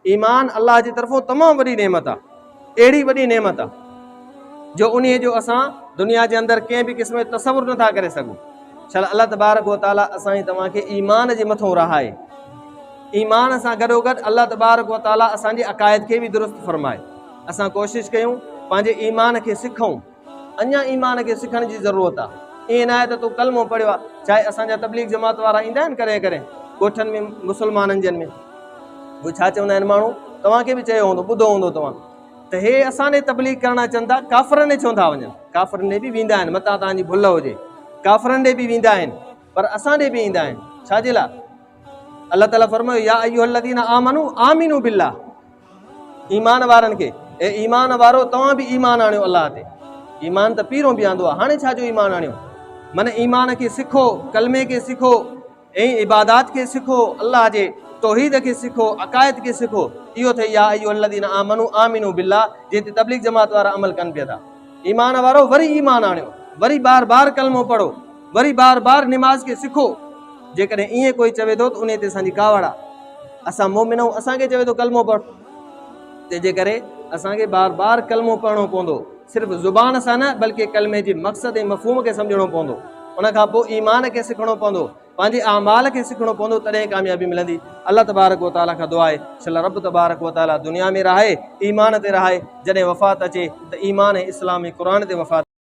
ايمان الله جي طرفون تمام وڏي نعمت آ، اهڙي وڏي نعمت آ جو انهي جو اسان دنيا جي اندر ڪنهن به قسم جو تصور نٿا ڪري سگهون. شل الله تبارڪ و تعالي اسان ۽ توهان کي ايمان جي مٿون رهائي. ايمان سان گڏوگڏ الله تبارڪ و تعالي اسان جي عقائد کي به درست فرمائي. اسان ڪوشش ڪيون پنهنجي ايمان کي سکون. اڃا ايمان کي سکڻ جي ضرورت آ. ائين ناهي ته تو ڪلمو پڙهيو آ. چاهي اسان جا تبليغ جماعت وارا ايندا آهن ڪڏهن ڪڏهن ڳوٺن ۾ مسلمانن جن ۾ اهي ڇا چوندا آهن ماڻهو توهان کي به چيو هوندو ٻڌو هوندو توهان ته هي اسان ڏي تبليغ ڪرڻ اچن ٿا ڪافرن ڏي ڇو ٿا وڃن ڪافرن ڏي به ويندا آهن متان توهان جي ڀل هجي ڪافرن ڏي به ويندا آهن پر اسان ڏي به ايندا آهن ڇا جي لاء الله تعالي فرمايو يا ايها الذين آمنوا آمنوا بالله ايمان وارن کي اي ايمان وارو توهان به ايمان آڻيو الله تي ايمان ته پيرون به آندو آهي هاڻي ڇا جو ايمان آڻيو من ايمان کي سکو ڪلمي کي سکو ۽ عبادات کي سکو الله جي توحيد کي سکو عقائد کي سکو اهو ٿي يا ايها الذين آمنوا آمنوا بالله جنهن تي تبليغ جماعت وارا عمل ڪن پيا ٿا ايمان وارو وري ايمان آڻيو وري بار بار ڪلمو پڙهو وري بار بار نماز کي سکو. جيڪڏهن ائين ڪوئي چوي ٿو ته انهي تي اسان جي ڪاوڙ آ. اسان مؤمن آهيون اسان کي چوي ٿو ڪلمو پڙھ. تنهن جي ڪري اسان کي بار بار ڪلمو پڙهڻو پوندو. صرف زبان سان نه بلڪه ڪلمي جي مقصد ۽ مفهوم کي سمجهڻو پوندو. ان کان پوء ايمان کي سکڻو پوندو. پنهنجي اعمال کي سکڻو پوندو تڏهن ڪاميابي ملندي. الله تبارڪ و تعالي کان دعا آهي شل رب تبارڪ و تعالي دنيا ۾ رهائي ايمان تي رهائي جڏهن وفات اچي ته ايمان ۽ اسلام ۽ قرآن تي وفات.